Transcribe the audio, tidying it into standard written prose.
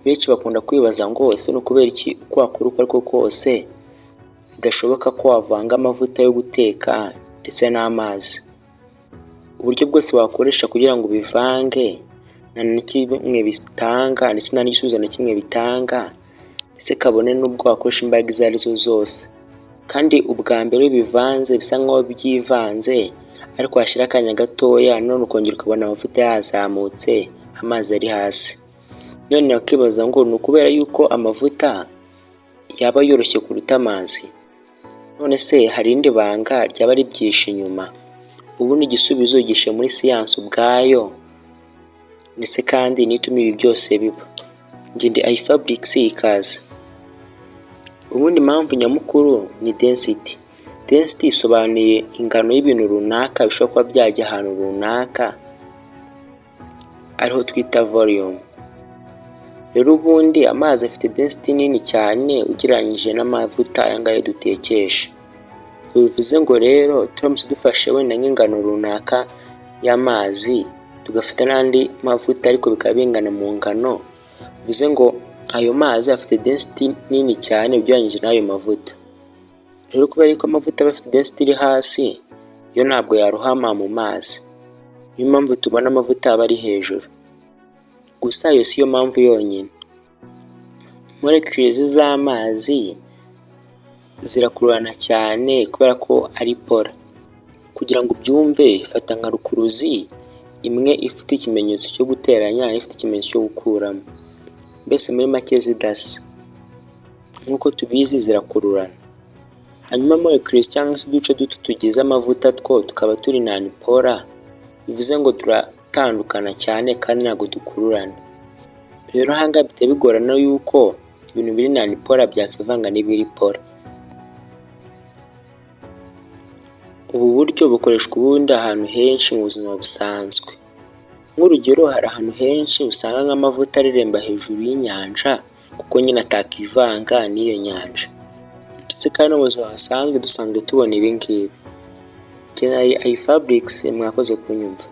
Benshi bakunda kwibaza ngo ese ni ukubera iki uko wakora uko ariko kose bidashoboka ko wavanga amavuta yo guteka ndetse n'amazi? Uburyo bwose wakoresha kugira ngo ubivange nta na kimwe bitanga, ndetse nta n'igisubizo na kimwe bitanga, ndetse kabone n'ubwo wakoresha imbaraga izo arizo zose. Kandi ubwa mbere iyo ubivanze bisa nkaho byivanze, ariko hashira akanya gatoya none ukongera ukabona amavuta yazamutse, amazi ari hasi. None wakibaza ngo ni ukubera yuko amavuta yaba yoroshye kuruta amazi? None se hari irindi banga ryaba ribyihishe inyuma? Ubundi igisubizo gihishe muri siyansi ubwayo, ndetse kandi niyo ituma ibi byose biba. Njye ndi iFabrics, ikaze. Ubundi impamvu nyamukuru ni density. Density isobanuye ingano y'ibintu runaka bishobora kuba byajya ahantu runaka, ariho twita volume. Rero ubundi amazi afite density nini cyane ugereranyije n'amavuta aya ngaya dutekesha. Bivuze ngo rero turamutse dufashe wenda nk'ingano runaka y'amazi, tugafata n'andi mavuta ariko bikaba bingana mu ngano, bivuze ngo ayo mazi afite density nini cyane ugereranyije n'ayo mavuta. Rero kubera ko amavuta aba afite density iri hasi, yo ntabwo yarohama mu mazi. Niyo mpamvu tubona amavuta aba ari hejuru. Gusa iyo siyo mpamvu yonyine. Molecules z'amazi zirakururana cyane kubera ko ari polar. Kugira ngo ubyumve, fata nka rukuruzi imwe ifite ikimenyetso cyo guteranya n'ifite ikimenyetso cyo gukuramo. Mbese muri make zidasa. Nk'uko tubizi, zirakururana. Hanyuma molecules cyangwa se uduce duto tugize amavuta two tukaba turi non polar, bivuze ngo turatandukana cyane kandi ntabwo dukururana. Rero aha ngaha bihita bigorana yuko ibintu biri non polar byakivanga n'ibiri polar. Ubu buryo bukoreshwa ubundi ahantu henshi mu buzima busanzwe. Nk'urugero, hari ahantu henshi usanga nk'amavuta areremba hejuru y'inyanja kuko nyine atakivanga n'iyo nyanja. Ndetse kandi no mu buzima busanzwe dusanzwe tubona ibi ngibi. Njye nari iFabrics, mwakoze kunyumva.